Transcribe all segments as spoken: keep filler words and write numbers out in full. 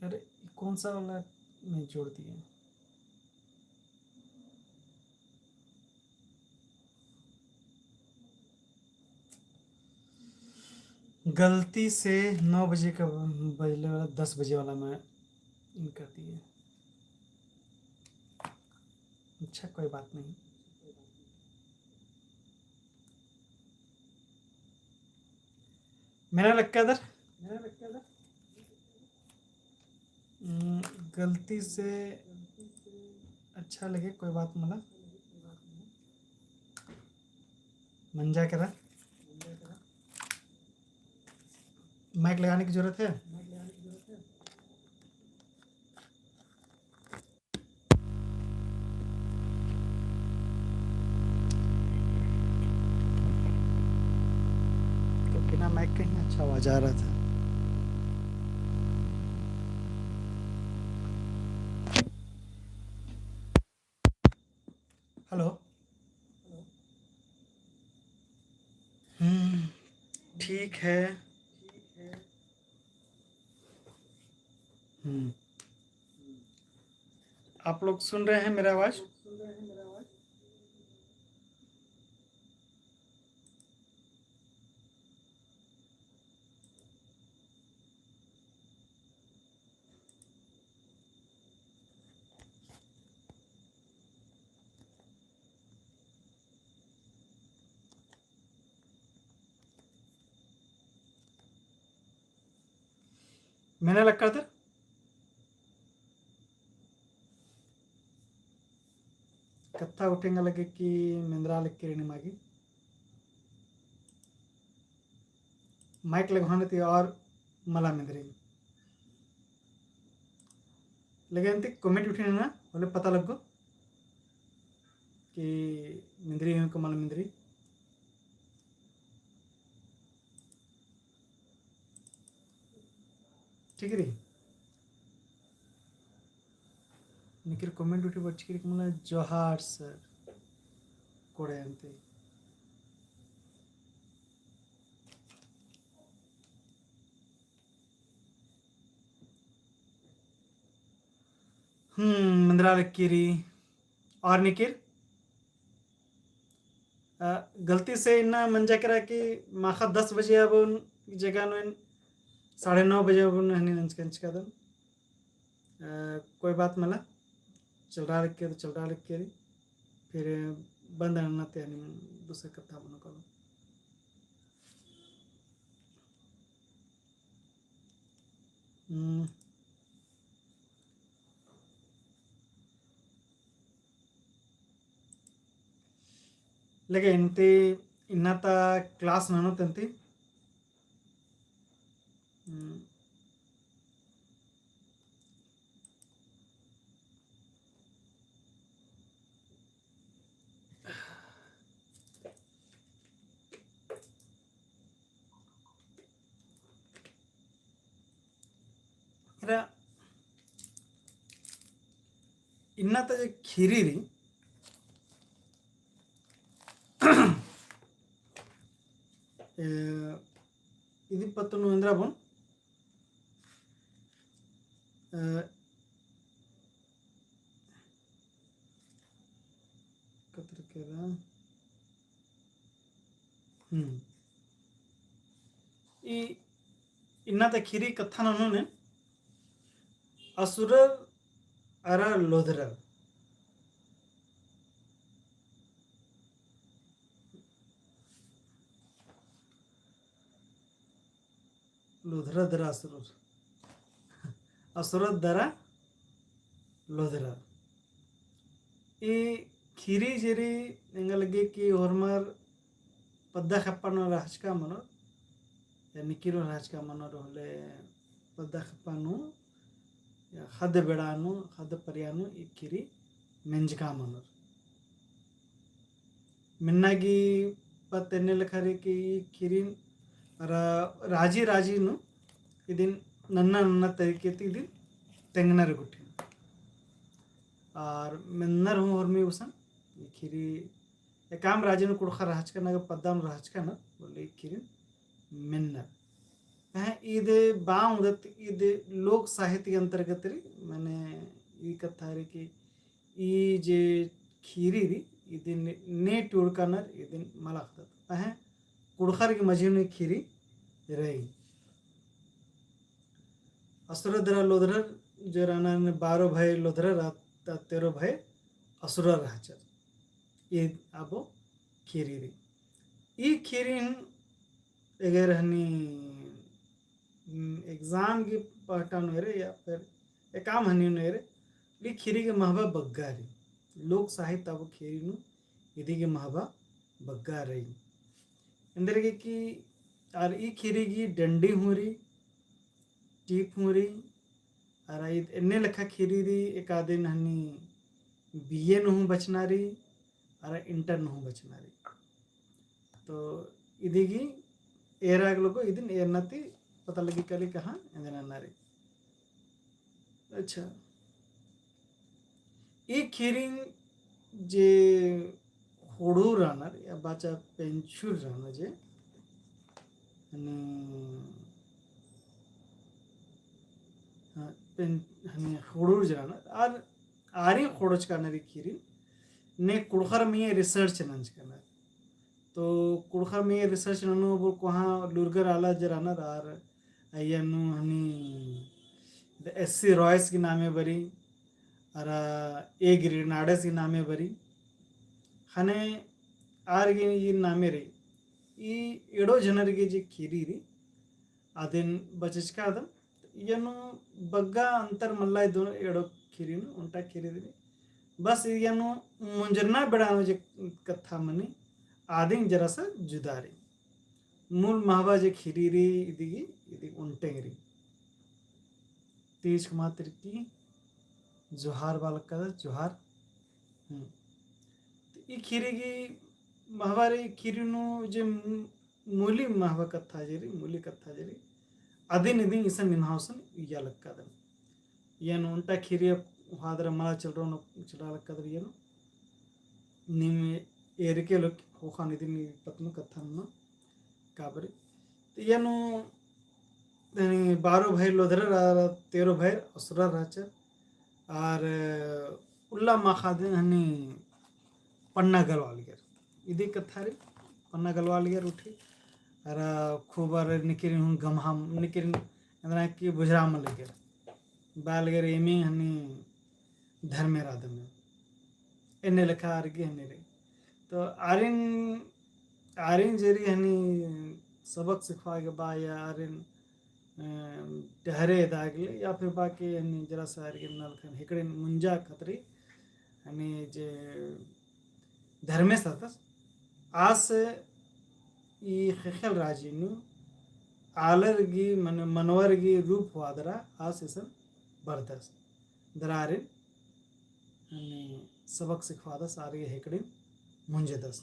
अरे, ये कौन सा वाला मैं जोड़ दिए? गलती से नौ बजे का बजले वाला दस बजे वाला मैं इन कर दिए। अच्छा, कोई बात नहीं। मेरा लक्कादर, हम्म, गलती से अच्छा लगे, कोई बात मला। मंजा केरा। माइक लगाने की जरूरत है? तो बिना माइक के ही अच्छा आवाज आ रहा था। हेलो। हम्म, ठीक है। हम्म। आप लोग सुन रहे हैं मेरा आवाज? मेना लक्कादर? कत्था उठेंगा लगे कि मेंदरा लक्की रहने मागी। माइक लगवाने ती और मला मेंदरी। लेकिन ती comment उठिन ना, बोले पता लग्गो कि मेंदरी हूँ का मला मेंदरी। ठीक रई। निकिर comment उठी बच्ची किरिक मला जोहार sir। कोड़े अंते। हम्म, मेंदरा लक्की रई। और निकिर, अ, गलती से इन्ना मंजा केरा कि माखा दस बजे अबुन जगह नू एन साढ़े नौ बजे अबुन हनी नंजका नंजका दन। अ, कोई बात मला, चलरा लक्की रई तो चलरा लक्की रई, फिर बंद नन्ना ते हनी दूसरा कत्था मनो कालो। हम्म। लेकिन ती इन्ना ता class ननोत अन्ती। हम्म। एरा इन्ना ता जे खीरी रई, ए, इदी पत्त नू एन्दरा बओन, अ, कतर केरा। हम्म। ई इन्ना ता खीरी कत्था ननोन एन, असुरर अरा लोधरर। लोधरर दरा असुरर। असुरर दरा लोधरर। ई खीरी जे रई एंगा लग्गी कि होरमर पद्दा खेप्पा नू रहचका मनोर, या निकिरो रहचका मनोर होले पद्दा खेप्पा नू, या ख़द्द बेड़ा नू, ख़द्द परिया नू ई खीरी मेंजका मनोर। मेन्ना गे पत्त एन्ने लेखा रई कि ई खीरिन रा-, राजी राजी नू इदिन नन्ना नन्ना तरीके ती इदिन तेंगनर गुट्ठिन। और मेन्नर हूँ होरमी गुसन ई खीरी एकाम राजी नू कुँड़ुख़र रहचका ना, पद्दा नू रहचका ना, बोले ई खीरिन मेन्नर। पहें ईद बांगदत ईद लोक साहित्य के अंतर्गत रई, मने ई कत्था रई कि ई जे खीरी रई, इदिन ने टूड़कानर, इदिन मल अख़दत। पहें कुँड़ुख़र के मझी नू खीरी रई। असुरर दरा लोधरर जे रअनर, बारो भए लोधरर आ, आ तेरो भए असुरर रहचर। ई अबो खीरी रई। ई खीरिन अगर हनी, हम्म, exam की पहटा नू एरे या फिर एकाम हनी नू एरे, ली खीरी के महबा बग्गा रई। लोक साहित्य अबो खीरी नू इदी के महबा बग्गा रई। एन्देरगे कि आर ई खीरी की डंडी हूँ रई, टीप हूँ रई, अरा ईद एन्ने लेखा खीरी रई, एकादिन हनी बीए नू हूँ बचना रई, अरा इंटर नू हूँ बचना रई। तो इदी गही एरा गे लोगो, इदिन एरना ती पता लगी काली कहाँ एन्देर नना रई। अच्छा, ई खीरिन जे ख़ोंड़ुर रअनर या बाचा पेंचुर रअनर जे, हनी, हाँ, पेन-, हनी ख़ोंड़ुर जे रअनर, आर आरिन ख़ोंड़चकानर ई खीरिन, ने कुँड़ुख़र मइय्याँ research नंजकानर। तो कुँड़ुख़र मइय्याँ research ननू अबुर कोहाँ लूरगर आलर जे रअनर आर अइय्या नू हनी द एस सी रॉयस की नामे बरी, अरा ए ग्रेनाडस की नामे बरी। ख़ने आर गे ई नामे रई, ई एड़ो झनर गे जे खीरी रई, अदिन बचचकादम। इय्या नू बग्गा अंतर मल्ला ई दोनों एड़ो खीरी नू, ओन्टा खीरी दिम। बस इय्या नू मुंजरना बेड़ा नू जे कत्था मनी, अदिन जरा सा जुदा रई। मूल महबा जे खीरी रई इदी गही, इदी ओन्टेंग रई। तेज कुमार तिर्की जोहार बआ लगदस, जोहार। हम्म। तो ई खीरी गही महबा रई, खीरी नू जे मू-, मूली महबा कत्था जे रई, मूली कत्था जे रई, अदिन इदिन इसन निम्हा गुसन उइया लगदन। इय्या नू ओन्टा खीरी ख़ोंड़ुर मल चलरओ नू चलरआ लगदर इय्या नू। नीम एरके लोग ख़ोख़ा निदिन पत्त नू कत्था नू काबरी। तो इय्या नू तनी बारो भए लोधरर अरा तेरो भए असुरर रहचर। अरा उल्ला माख़ा दिम हनी पन्ना गलवालगर। इदी कत्था रई पन्ना गलवालगर उठी। अरा खूब अरा निकिरिन हूँ गम्हा निकिरिन एन्दरा कि बुझरा मलगर। बआ लगेर एमे हनी धर्मेर आदम। एन्ने लेखा आर गे हनी रई। तो आरिन, आरिन जे रई हनी सबक सिखवा गे बआ या आरिन, अ, डहरे एदा गे ले या फिर बआ के हनी जरा सा आर गे नलखन हेकड़िन मुंजा खतरी हनी जे धर्मेस रअदस। आस ई ख़ेख़ेल राजी नू आलर गही मन-, मनवर गही रूप होआ दरा आस इसन बरदस। दरा आरिन हनी सबक सिखवादस, आर गे हेकड़िन मुंजदस।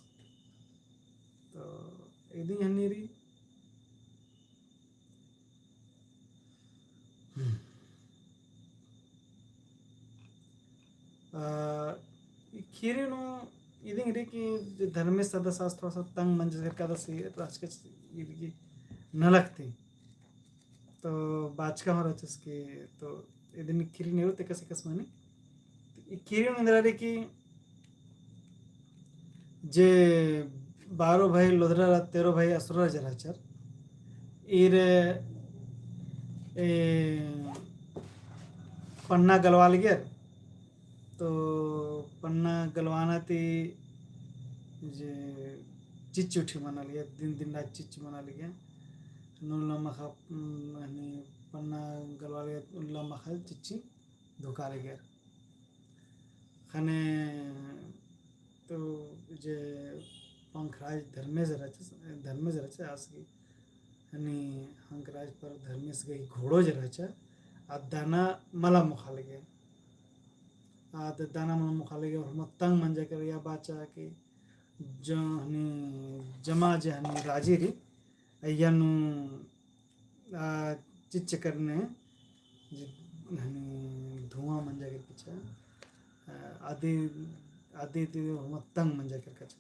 तो इदी हनी रई। हम्म। आ, ई खीरी नू इदिंग रई कि धर्मेस रअदस आस थोड़ा सा तंग मंजस केरकादस, ई राजकस इदगी नलख ती। तो बाचका हूँ रहचस कि, तो इदिन खीरी नू एरो तेकस एकस मनी। ई खीरी नू एन्दरा रई कि जे बारो भाई लोधरा रा, तेरो भाई असुरा जे रहचर। ईर, ए, पन्ना गलवा लगियर। तो पन्ना गलवाना ती जे चिच्च उठी मना लगिया, दिन दिन रात चिच्च मना लगिया। नू उल्ला माखा, उम, हनी पन्ना गलवा लगिया, उल्ला माखा चिच्ची धुका लगियर। ख़ने तो जे पंखराज धर्मेस रहचा, धर्मेस रहचा आस गही, हनी हंकराज पर धर्मेस गही घोड़ो जे रहचा, आ दाना मला मोखा लगिया। आ द-, दाना मला मोखा लगिया, और हूँ तंग मंजा केरा, या बाचा कि जो हनी जमा जे हनी राजी रई, अइय्या नू आ, चिच्च करने, जे, हनी, धुआं मंजा केरकचा, आ, अदी, अदी ती हूँ तंग मंजा केरकचा।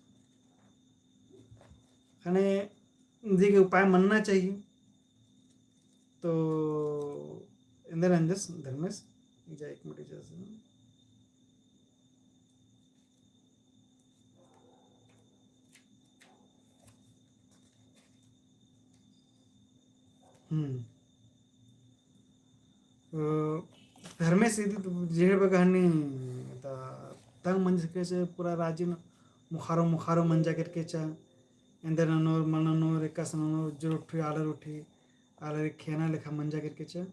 ख़ने, इदी गे उपाय मन्ना चाहिए। तो एन्देर नंजस धर्मेस, इजा एक मिनट इजा। हम्म। अ, धर्मेस इदी तो जेहर बग्गे हनी ता तंग मंजस केरके चा, पूरा राजी नू मुखारो मुखारो मंजा केरके चा। एन्देर ननोर, मल ननोर, एकासे ननोर, जो उठी, आलर उठी, आलर खेना लेखा मंजा केरके चा।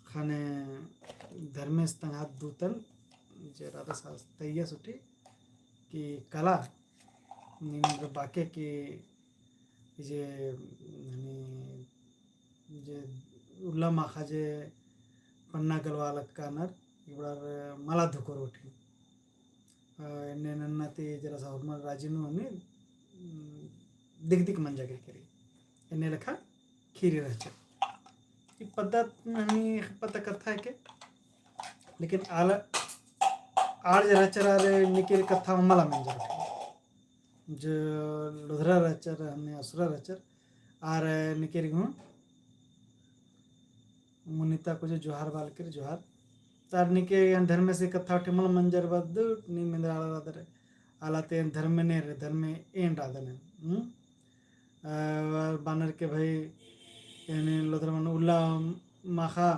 ख़ने धर्मेस तंग्है दूतन जे रअदस आस तइयस उठी कि कला नीम बाके कि जे, हनी, जे उल्ला माख़ा जे पन्ना गलवा लक्कानर इबड़ार मला धुकोर उठी। अ, एन्ने नन्ना ती जरा सा होरमर राजी नू हनी, उम, दिक दिक मंजा केरके रई। एन्ने लेखा ख़ीरी रहचा। ई पद्दा हनी पद्दा कत्था हेके, लेकिन आल, आर जे रहचर आर निकिर कत्था मला मेंजर। जो लोधरा रहचर, हनी असुरा रहचर, आर निकिर हूँ मुनिता को जो जोहार बालकिर जोहार। तार निके एन धर्मेस कत्था उठी मल मंजर बद्दु, नीम एन्देर आलर रअदर, आला ती एन धर्मे ने रे, धर्मे एन रअदन। हम्म? अ, बानर के भाई, एन लोधरा मनो उल्ला माख़ा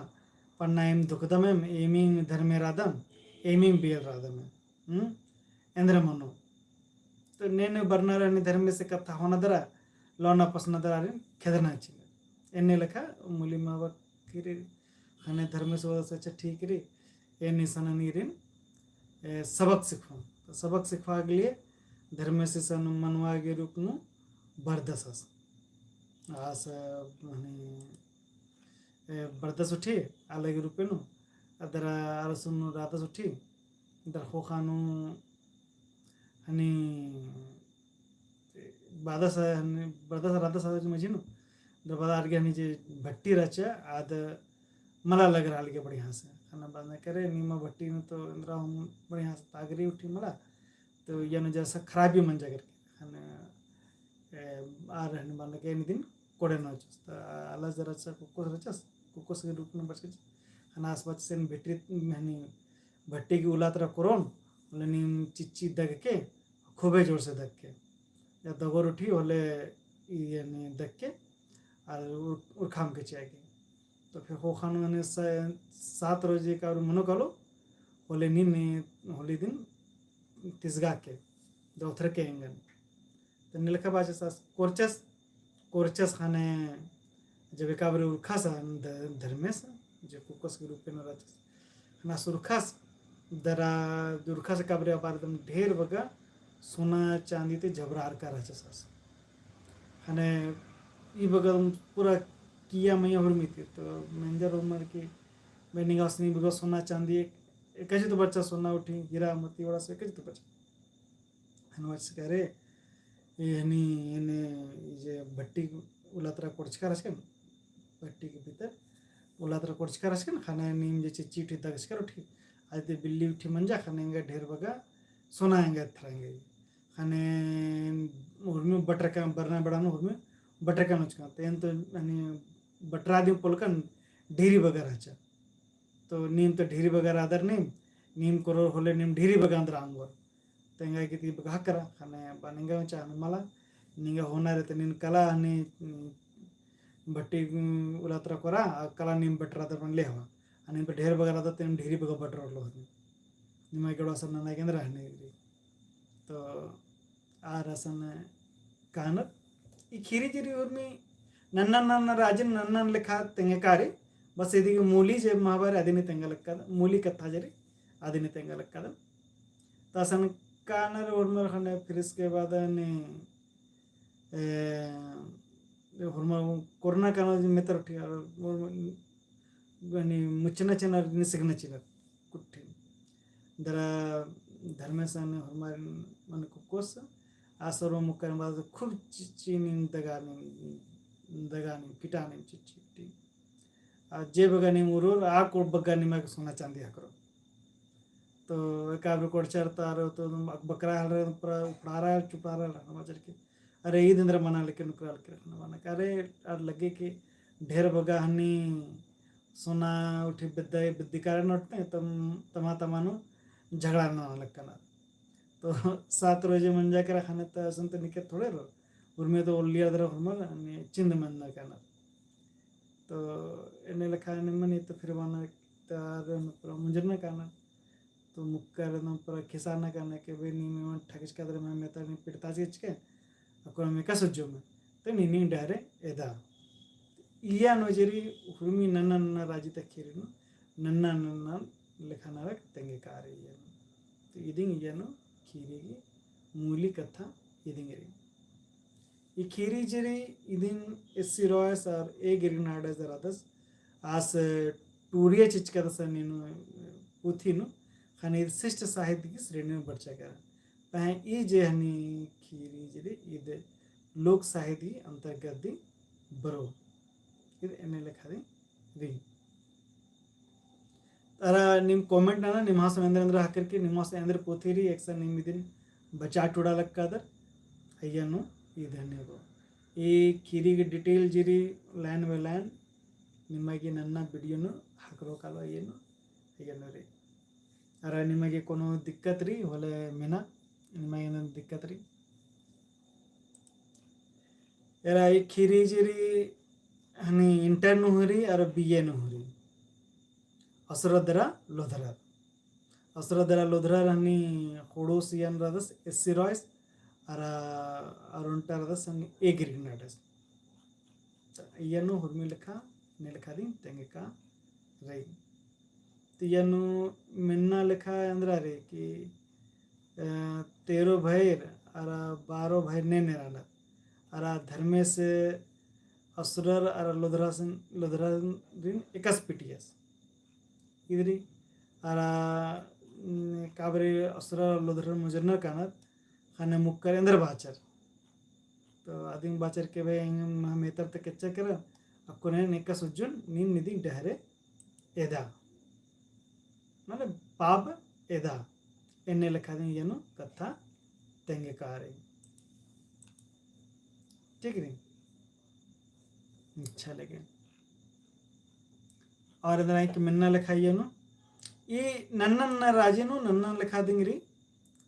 पन्ना एम धुकदम एम, एमिंग धर्मे रअदम, एमिंग बेल रअदम एम। हम्म? एन्देर मनो। तो नेने बरनर हनी धर्मेस कत्था होना दरा, लौना पसना दरा आरिन खेदना चिना। एन्ने लेखा मुली मा बकिरी ख़ने धर्मेस ओदस अच्छा ठीक रई, एन इसन नीरिन, ए, सबक सिखवा। तो सबक सिखवा के लिए धर्मेस इसन मनवा के रूप नू बरदस आस। आस, हनी, ए, बरदस उठी, आलर के रूपे नू, अदरा आर सुन रअदस उठी, दरा ख़ोख़ा नू हनी बादस, हनी बादस रअदस आद मझी नू। दरा बाद आर गे हनी जे भट्टी रहचा, आद मला लगरआ लगे बढ़िया से। ख़ने बादन करे, नीम भट्टी नू तो एन्देर हूँ बढ़िया से तागरी उठी मला, तो इया नू जरा सा खराबी मंजा केरके। ख़ने, ए, आर हनी बादन के एन इदिन कोड़े नू रहचस। तो आलस जरा सा कुक्कोस रहचस, कुक्कोस के रूप नू बरचकस। ख़ने आस बाचस एन भट्टी, हनी भट्टी की उल्ला तरा कोरोन, होले नीम चिच्ची दग के, खूबे जोर से दग के। या दगोर उठी होले ई हनी दग के, आर उर-, उरखाम के चिआ गे। तो फिर ख़ोख़ा नू हनी सा-, सात रोज एका बारी मनो कालो, होले नीम, होले इदिन तिसगा के, दौथर के एंगन। तो एन्ने लेखा बाचस आस कोरचस, कोरचस ख़ने जब एका बारी उरखस ध-, धर्मेस, जे कुक्कोस के रूपे नू रहचस। ख़ने आस उरखस, दरा उरखस एका बारी अबार एकदम ढेर बग्गे सोना चांदी ती जबरारका रहचस आस। ख़ने ई बग्गे एकदम पूरा किया मइय्याँ हुरमी ती, तो मेंजर होरमर की, बे निंगा असनी बग्गे सोना चांदी एक, एकासे तो बरचा सोना उठी, हीरा मोती ओड़ा से एकासे तो बरचा। ख़ने बाचस का रे, ए हनी, एन ई जे भट्टी उल्ला तरा कोड़चका रहचकन, भट्टी के भीतर उल्ला तरा कोड़चका रहचकन, ख़ने नीम जे चिच्ची उठी दगचका उठी, आद ती बिल्ली उठी मंजा, ख़ने एंगा ढेर बग्गे सोना एंगा एथरा एंगा। ख़ने हुरमी बटरका, बरना बेड़ा नू हुरमी बटरका नोचका, तो एन तो हनी बटरा दिम पोलकन ढेरी बग्गे रहचा। तो नीम तो ढेरी बग्गे रअदर नीम, नीम कोरोर होले नीम ढेरी बग्गे एन्देर ओंगोर। तो एंगा गे ती बग्गे ख़क्खरा, ख़ने बा निंगा चाहन मला, निंगा होना रे तो नीन कला हनी, उम, भट्टी, उम, उल्ला तरा कोरा, आ कला नीम बटरा तरा लेहवा। आ नीम तो ढेर बग्गे रअदर तो नीम ढेरी बग्गे बटरोर लो हनी। निमा गे एड़ो असन नना गे एन्देर हनी। तो आर असन कानर। ई ख़ीरी जे रई उर्मी नन्ना नन्ना राजिन नन्ना लेखा तेंगका रई। बस इदी गे मूली जे महाबारी अदिन तेंगा लक्कादम, मूली कत्था जे रई अदिन तेंगा लक्कादम। तो असन कानर उर्मर ख़ने फिर इसके बाद ने, ए, होरमर कोरोना काना जे मेतर उठी और होरमर गनी मुचना चना निसगना चिना कुट्ठी। दरा धर्मेस ने होरमर मने कुक्कोस आसर मुक्कर बाद खूब चि-, चिच्ची नीम दगा नीम, दगा नीम, किटा नीम चिच्ची कुट्ठी। आ जे बग्गे नीम उरोर, आ कोड़ बग्गे नीम आके सोना चांदी हकरो। तो एका बारी कोड़चर तारो तो बकरा हल रे, पूरा उफड़ारा, चुपड़ारा, हमाचर के। अरे, ईद एन्देर मना लेके नुकरा लेके रखना मना। अरे, आर लगे के ढेर बग्गे हनी सोना उठी बेद्दा, बेद्दी कारण उठते, तम, तमा तमा नू झगड़ा नना लक्कनर। तो सात रोजे मंजा केरा ख़ने तो असन तो निके थोड़े रओ। उर्मी तो ओल्लिया दरा हुरमर, हनी चिंद मंजा केरा। तो एन्ने लेखा एन्ने मनी तो फिर बअनर तार पूरा मुंजरना केरा। तो मुक्कर एकदम पूरा खिसाना केरा कि भाई नीम एमन ठगचका दरा, एम्है मेतर नीम पिटताचका चिच्चके, अक्कुन एम एकासे उज्जोम, तो नीनिम डहरे एदा। इया नू जे रई हुरमी नन्ना नन्ना राजी ता ख़ीरी नू नन्ना नन्ना लेखा नरक तेंगेका रई इया नू। तो इदिंग इया नू ख़ीरी गही मूली कत्था इदिंग रई। ई ख़ीरी जे रई इदिन एस सी रॉयस और ए गिरिनाडस दरा दस आस टूरिया चिच्चका दस नीन पुथी नू ख़ने ईद शिष्ट साहित्य गही श्रेणी नू बरचा केरा। पहें ई जे हनी ख़ीरी जे रई ईद लोक साहित्य गही अंतर्गत दिम बरओ। ईद एन्ने लेखा दिम रई। अरा नीम comment नना, निम्है से एन्देर एन्देर ख़क्खरकी, निम्है से एन्देर पुथी रई, एकसन नीम इदिन बचा टुड़ा लक्कादर, अइय्या नू ईद हनी बओ। ई ख़ीरी गही detail जे रई line by line, निम्है गे नन्ना video नू ख़क्खरओ कालो अइय्या नू, अइय्या नू रई। अरा निम्है गे कोनो दिक्कत रई, होले मेना, निम्है गे दिक्कत रई। एरा ई ख़ीरी जे रई हनी inter नू हूँ रई अरा B A नू हूँ रई। असरर दरा लोधरर। असरर दरा लोधरर हनी ख़ोंड़ुस इय्या नू रअदस एस सी रॉयस अरा अरा ओन्टा रअदस हनी ए गिरिनाडस। इय्या नू हुरमी लेखा, एन्ने लेखा दिम तेंगेका रई। तो इय्या नू मेन्ना लेखा एन्दरा रई कि, अ, तेरो भइर अरा बारो भइर ने ने रअनर। अरा धर्मेस असुरर अरा लोधरासिन, लोधरारिन एकासे पिटियस। इदरी अरा, उम, काबरे असुरर लोधरर मुंजरनर कानर, ख़ने मुक्कर एन्देर बाचर। तो अदिन बाचर के भाई एंग मेतर ता केच्चा केरा, अक्कुन एन एकासे उज्जुन नीन निदिन डहरे एदा। मतलब पाप एदा। एन्ने लेखा दिम इय्या नू कत्था तेंगेका रई। ठीक रई? अच्छा लगे। और एन्दरा कि मेन्ना लेखा इय्या नू। ई नन्ना नन्ना राजी नू नन्ना लेखा दिम रई।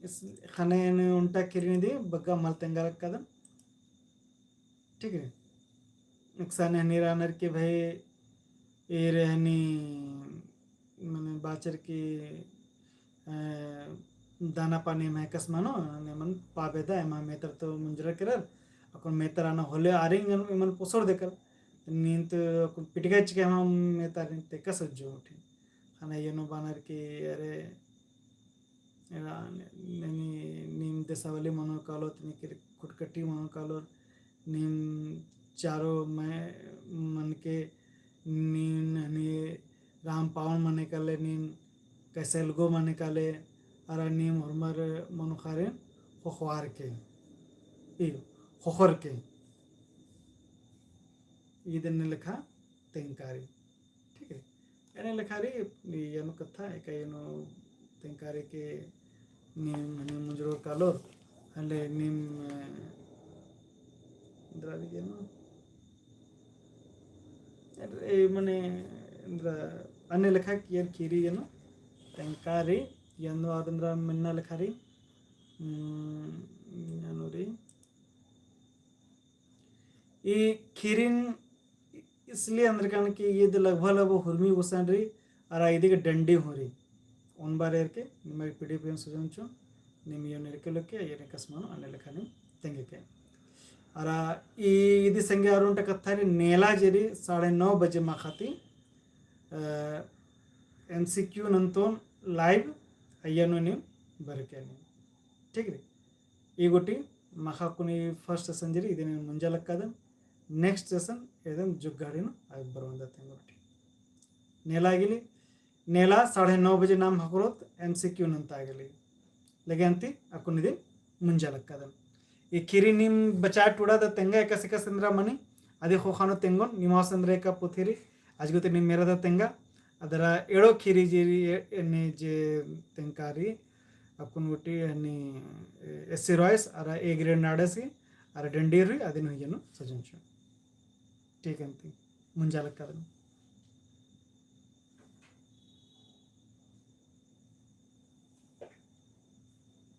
इस ख़ने नू ओन्टा ख़ीरी नू दिम बग्गे मल तेंगा लक्कादन। ठीक रई। एकसन हनी रअनर कि भाई, एरे हनी, मने बाचर कि, अ, दाना पानी एम्है एकासे मनो, एमन पाप एदा, एम्है मेतर तो मुंजरा केरर, अक्कुन मेतर आना होले आरिन एमन पोसर देकर। नीन तो अक्कुन पिटगा चिच्चका एम्है मेतर, नीन तो एकासे उज्जो उठी। ख़ने इय्या नू बअनर कि, अरे, एरा, ननी, नीम देसावली मनो कालोत, नीम खुटकटी मनो कालोत, नीम चारो मैं, मनके, नीम हनी राम पावन मने काले, नीम कैसेलगो मने काले, अरा नीम होरमर मनुखारिन ख़ोख़वार के, ई, ख़ोख़र के। ईद एन्ने लेखा तेंगकारी। ठीक है। एन्ने लेखा रई, इय्या नू कत्था, एका इय्या नू तेंगकारी के नीम, नीम मुंजरो कालोर, हले नीम, अ, एन्दरा रई इय्या नू, ए, मने, एन्दरा, एन्ने लेखा कियर ख़ीरी इय्या नू तेंगकारी, इय्या नू और एन्दरा मेन्ना लेखा रई, उम, इय्या नू रई। ई ख़ीरिन इसलिए एन्देर कान कि ईद लगभग लगभग हुरमी गुसन रई, अरा इदी गे डंडी हूँ रई। ओन बार एरके, निम्है गे PDF एन सजोन चिओन, नीम इय्या नू एरके लोके, इय्या नू एकासे मनो, एन्ने लेखा नीम तेंगेके। अरा ई, इदी संगे अरा ओन्टा कत्था रई, नेला जे रई, साढ़े नौ बजे माख़ा ती, अ, MCQ नन्तोन live, अइय्या नू नीम बरके नीम। ठीक रई? ई गूटी माख़ा कुनी first session जे रई, इदिन मुंजा लक्कादन, next session एदन जुग्गाड़ी नू आगे बरओन दा तेंगोर ती। नेला गे ले, नेला साढ़े नौ बजे नाम ख़क्खरोत, MCQ नन्ता गे ले। लगे अन्ती अक्कुन इदिन मुंजा लक्कादन। ई ख़ीरी नीम बचा टुड़ा दा तेंगा एकासे एकासे एन्दरा मनी, अदी ख़ोख़ा नू तेंगोन, निम्है से एन्दरा एका पुथी रई, अजगो ती नीम मेरा दा तेंगा, अदरा एड़ो ख़ीरी जे रई, ए-, एन्ने जे तेंगकारी, अक्कुन गूटी हनी, ए, एस सी रॉयस, अरा ए ग्रेड नाड़सी, अरा डंडी रई, अदिन हूँ इय्या नू सजोन चिओन। ठीक अन्ती। मुंजा लक्कादन।